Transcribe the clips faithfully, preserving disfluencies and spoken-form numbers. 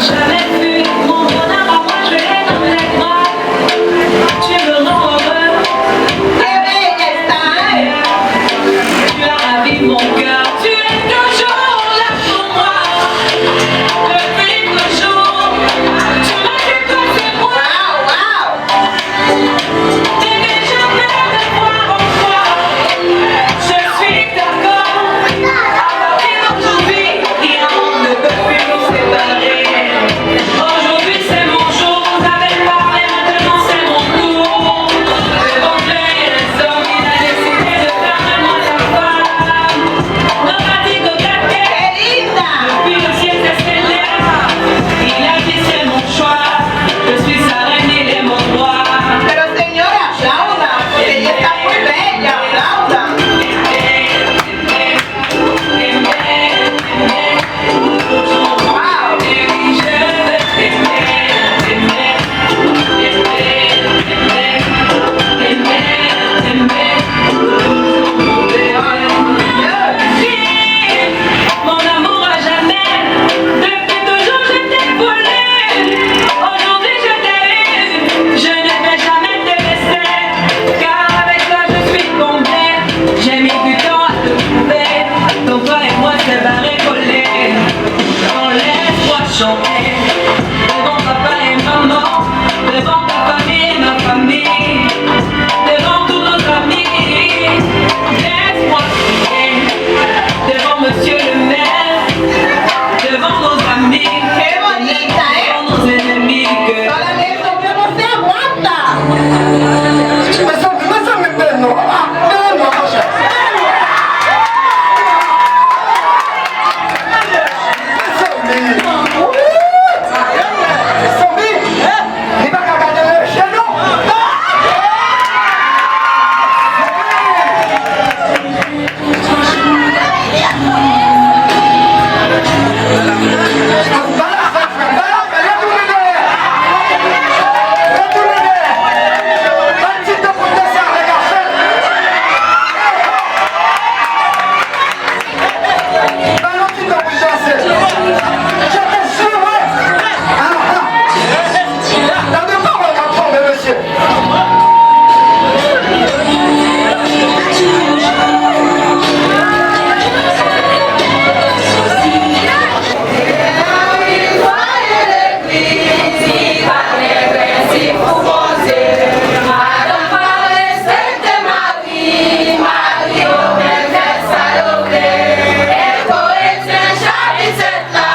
Jamais fui, mon bonheur à moi, je l'ai dans les bras. Tu me rends heureux. Tu as ravi mon cœur. Tu es toujours là pour moi. Depuis toujours, tu m'as fait passer moi. Wow, wow. Bébé, je veux te voir encore. Je suis d'accord. À partir d'aujourd'hui, rien ne peut plus nous séparer. Aujourd'hui, c'est mon jour. Vous avez parlé, maintenant, c'est mon tour. Devant Dieu et les hommes, il a décidé de faire de moi sa femme. Nobody go get me. Depuis le ciel s'est scellé, il a dit c'est mon choix. Je suis sa reine, il est mon roi. Pero señora, aplauda, porque ella está muy bella, aplauda. Wow. Mon amour à jamais, depuis toujours je t'ai voulu. Aujourd'hui je t'ai eu, je ne vais jamais te laisser. Car avec toi je suis comblée. J'ai mis du temps à te trouver. Donc toi et moi c'est barré collé. Dans l'espoir chanter. Devant papa et maman, devant ta famille et ma famille, devant tous nos amis, laisse-moi crier. Devant monsieur le maire, devant nos amis, devant nos ennemis, que... Mezanmi, mezanmi, men non, ah, men non, monchè. Mezanmi. Wi. Mezanmi. Li pa ka gade nan je non. Ba l yon ti tan pou l danse. Je te jure, wi. Aha. Tande pawòl k ap tonbe, mesye. Mari yo menm fè sa yo vle. Ebre Etyen chapit sèt la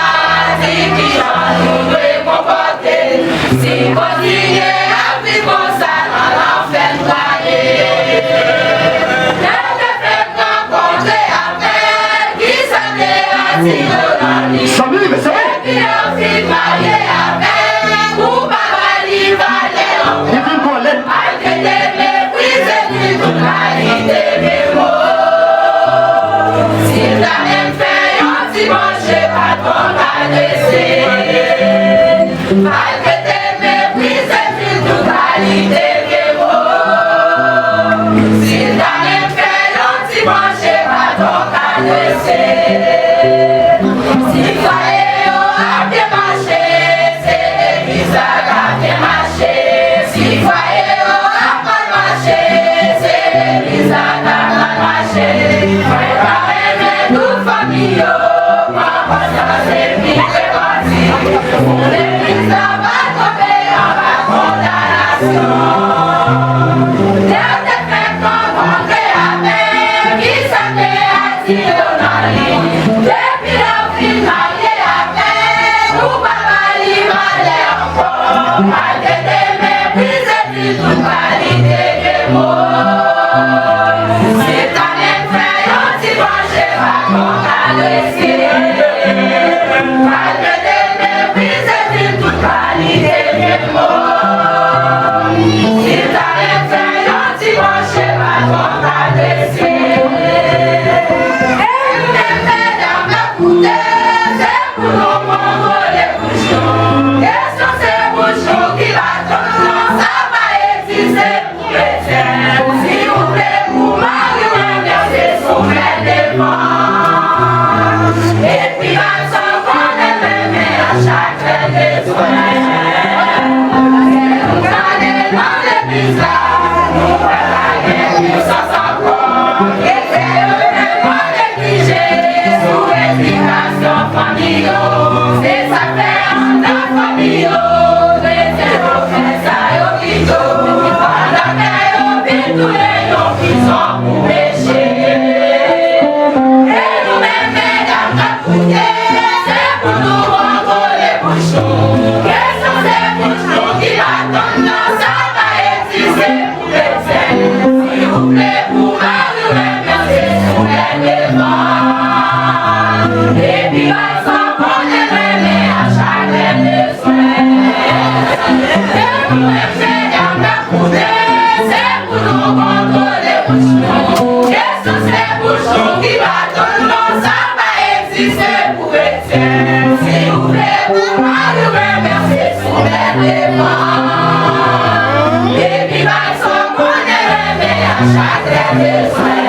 di kijan nou dwe konpòte n. Si n kontinye ap viv konsa, nan lanfè n prale. Lè w te fèk rankontre avè l, kisa te atire w nan li? Depi lè w fin marye avè l, ou pa ba li valè ankò. Malgré te meprize, di tout kalite de mo. Si l ta menm fè yon ti manche, pa twò karese. Malgré te meprize, di tout kalite de mo. Si l ta menm fè yon ti manche, pa twò karese. Si fwaye yo ap byen mache, se legliz la k ap byen mache. Si fwaye yo ap mal mache, se legliz la k ap mal mache. Mwen ta renmen tout fanmi yo pran konsyans epi repanti. Pou legliz la pa tonbe anba kondanasyon. Lè w te fèk rankontre avè l, kisa te atire w nan li? Depi lè w fin marye avè l, ou pa ba li valè ankò. Malgré te meprize, di tout kalite de mo. Si l ta menm fè yon ti manche, pa twò karese. Malgré te meprize, di tout kalite Si ta ret fè yon ti manje, pa twò pa prese. E nou menm medam n ap koute, se pou nou kontwole bouch nou. Kesyon se bouch nou ki pa tonn non, sa pa egziste. Si w vle pou mari w renmen, se sou fè devan. Epi bay sa w konnen renmen an chak lè bezwen. Se nou tande nan legliz la, nou wè pa gen pisans ankò. Ke Dye yo te mande ki Jezi sou edikasyon fanmi yo. Se sa k fè anndan fanmi yo, kretyen yo fè sa yo pito. Pandan kè yo vin tounen yon prizon pou peche. E nou menm medam k ap koute, se pou nou kontwole bouch nou. Kesyon se bouch nou ki pa tonn nan, sa pa egziste. Si w vle pou mari w renmen, se sou fè devan. Epi bay sa w konnen renmen an chak lè bezwen. E nou menm medam n ap koute, se pou nou kontwole bouch nou. Kesyon se bouch nou ki pa tonn non, sa pa egziste pou kretyen. Si w vle pou mari w renmen, se sou fè devan. Epi bay sa w konnen renmen an chak lè bezwen.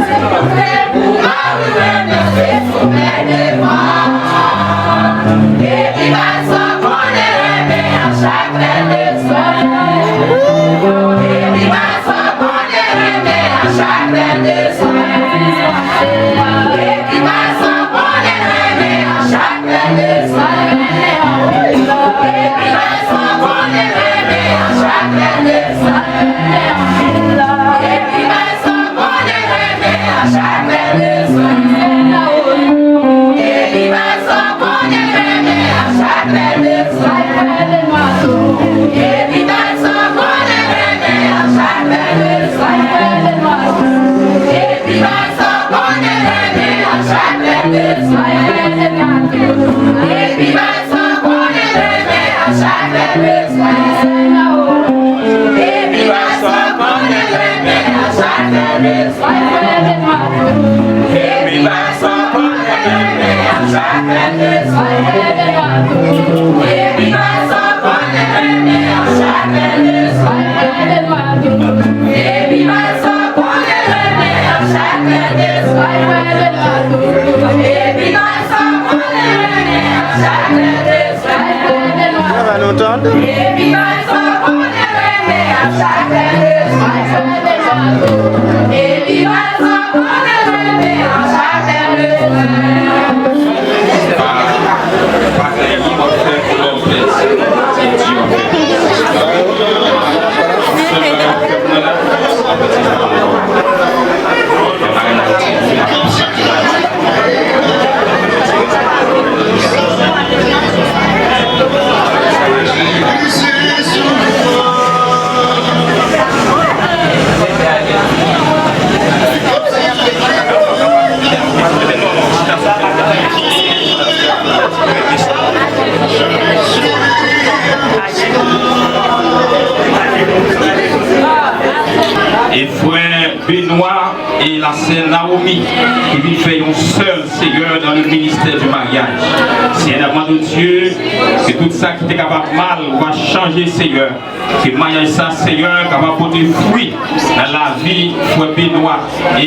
Si w vle pou mari w renmen, se sou fè devan. Epi bay sa w konnen renmen an chak lè bezwen. Epi bay sa w konnen renmen an chak lè bezwen. Epi bay sa w konnen renmen an chak lè bezwen. Epi bay sa w konnen renmen an chak lè bezwen. Epi bay sa w konnen renmen an chak lè bezwen. Epi bay sa w konnen renmen an chak lè bezwen. Epi bay sa w konnen renmen an chak lè bezwen. Epi bay sa w konnen renmen an chak lè bezwen. Epi bay sa w konnen renmen an chak lè bezwen. Epi bay sa w konnen renmen an chak lè bezwen. Epi bay sa w konnen renmen an chak lè bezwen. Epi bay sa w konnen renmen an chak lè bezwen. Epi bay sa w konnen renmen an chak lè bezwen. Epi bay sa w konnen renmen an chak lè bezwen. Sa va nou tande? Epi bay sa w konnen renmen an chak lè bezwen. Epi bay sa w konnen renmen an chak lè bezwen. E frè Benoît e la sè Naomi ki vin fè yon sèl, Seyè, dans le ministère du mariage. Seyè, n ap mande w, Dye, ke tout sa ki te kapab mal va chanje, Seyè. Ke maryaj sa, Seyè, kapab pote fwi nan lavi frè Benoît e,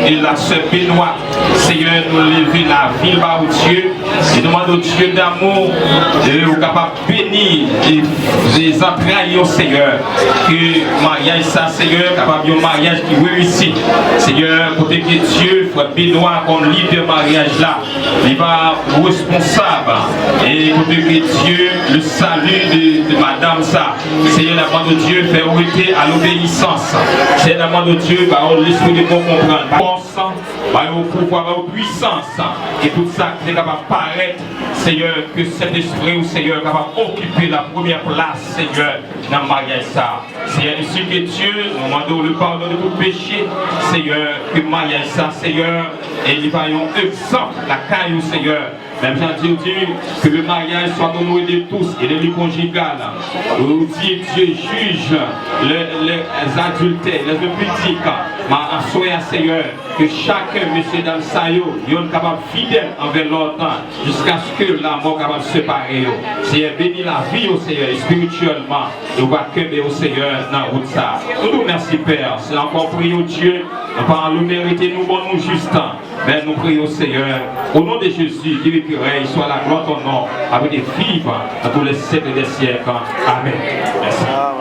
e la sè Benoît. Seyè, nou leve lavi l ba ou, Dye, e nou mande w, Dye damou, e ou kapab beni e, e zantray yo, Seyè. Ke maryaj sa, Seyè, kapab yon maryaj ki reyisi. Seyè, kote ke Dye, frè Benoît kòm lidè maryaj la, li va responsab. E kote ke Dye, le salut de, de madanm sa, Seyè, n ap mande w, Dye, fè yo rete a lobeyisans. Seyè, n ap mande w, Dye, ba yo lespri de bon konprann, ba yo fòs, ba yo pouvwa, ba yo pwisans. Ke tout sa ki te kapab parèt, Seyè, ke Sentespri w, Seyè, kapab okipe la premyè plas, Seyè, nan maryaj sa. Seyè, ensi ke Dye, nou mande w le padon de tout peche, Seyè, ke maryaj sa, Seyè, e li va yon egzanp lakay ou, Seyè, Même Jean Dieu dit que le mariage soit honoré de tous et le lit conjugal. Ou di Dieu juge les, les adultères, les impudiques. Ma aswè a, Seyè, ke chak mesye dam sa yo, yonn kapab fidèl anvè lòt, jiskaske lanmò kapab separe yo. Seyè, beni lavi yo, Seyè, espirityèlman. Yo va kenbe yo, Seyè, nan wout sa. Nou di w mèsi, Pè. Se ankò priye w, Dye, nou pa anlo merite nou bon nou jis tan. Men nou priye w, Seyè, o non de Jezi, ki viv, ki rèy, swa la glwa ton non, abrite viv dans tous les siècles des siècles. Amèn. Mèsi.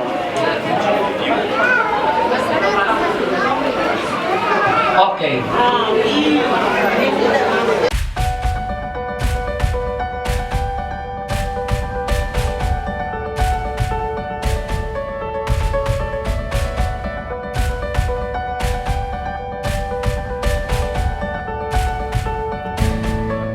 Ok.